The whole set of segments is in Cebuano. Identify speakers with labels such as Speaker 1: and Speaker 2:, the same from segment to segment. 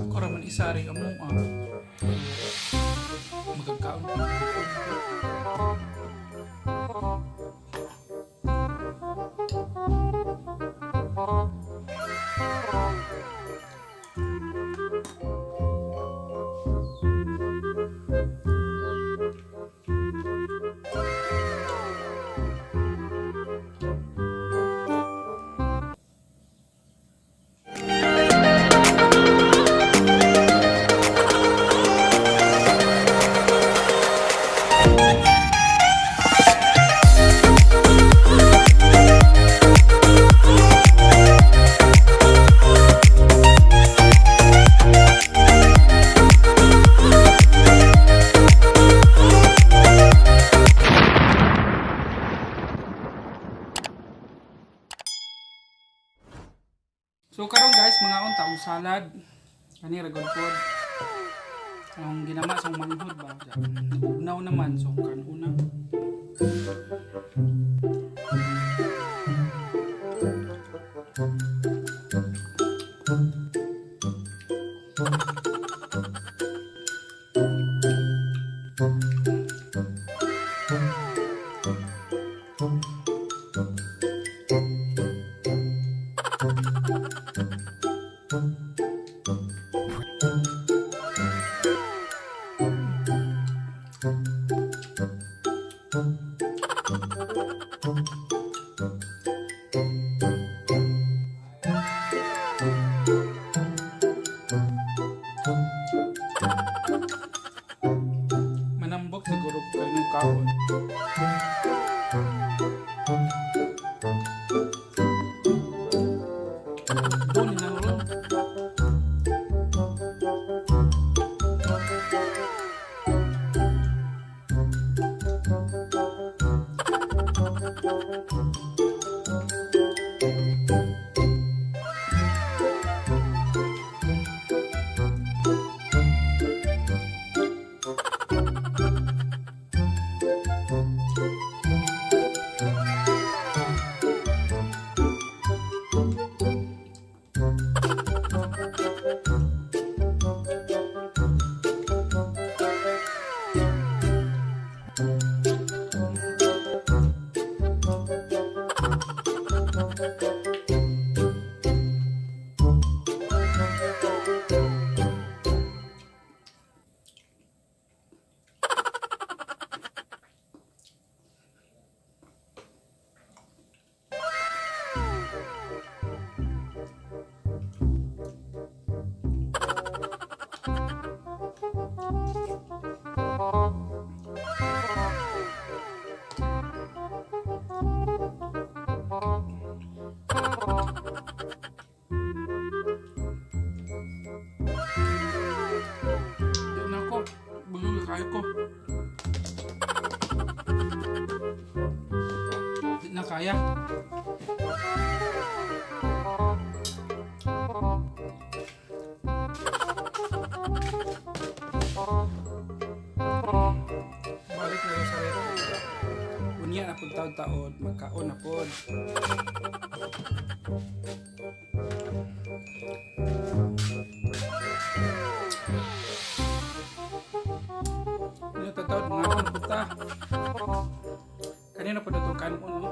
Speaker 1: Kora man isari amo ah. Magkakaon ko. So karon guys, mga unta og salad. Kani ra gud pod. Ang ginama sa manghod ba? Nabugnaw naman, so kan una. Manambok siguro ko kayo ng kaon. Doon na ro. Di na ko. Bulong kayo ko. Di na kaya. Balik na lang sa rep. Unya na pud taod-taod, magkaon na pod. Unya taod mangaon pud ta. Kanina pod atong kanon, no?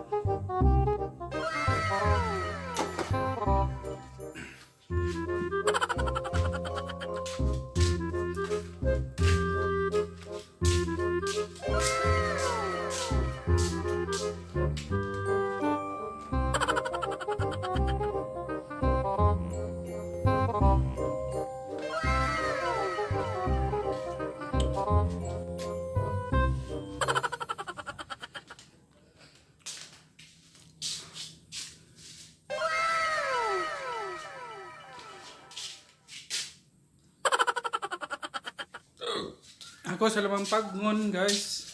Speaker 1: Ako sa lamang pagnon, guys.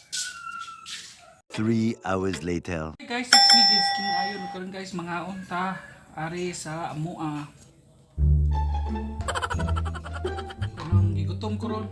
Speaker 2: 3 hours later.
Speaker 1: Hey guys, it's me, Giz King Ayon. Karon guys, mga unta ari sa amua. Kanang gigutom ko ron.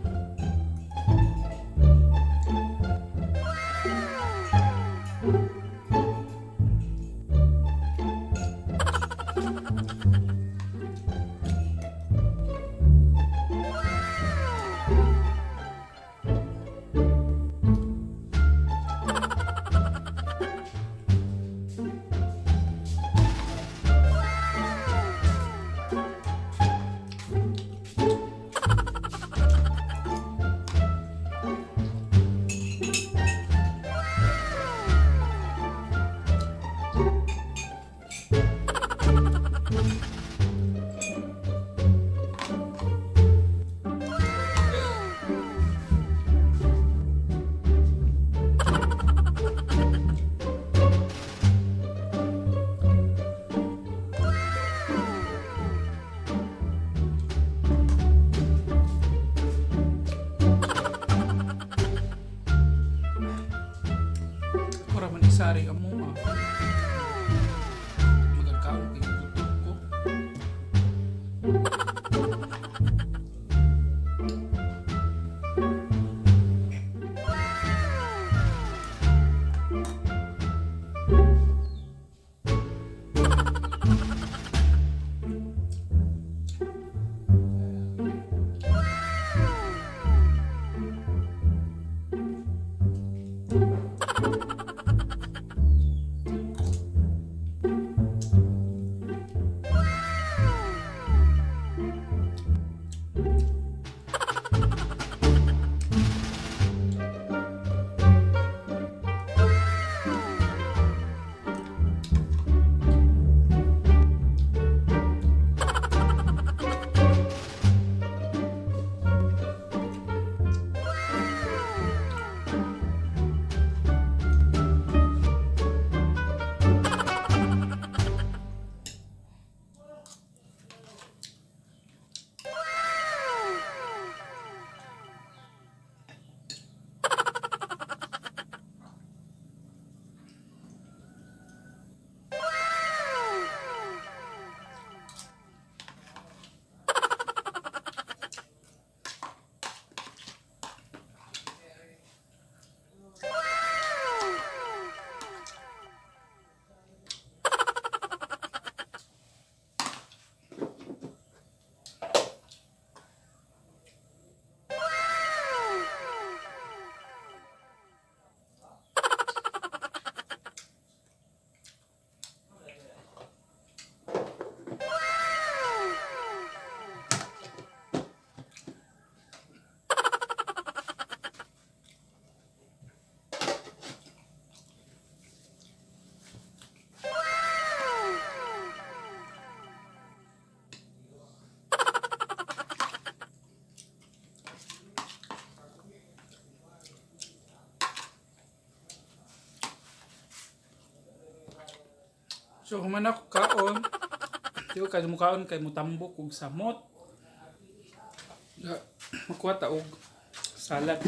Speaker 1: Ako ra man isa ari amua. Magagkaon kay gutom ko. So human ako kaon. Di ko kay mukaon kay mutambok og samot. Makuha ta og salad.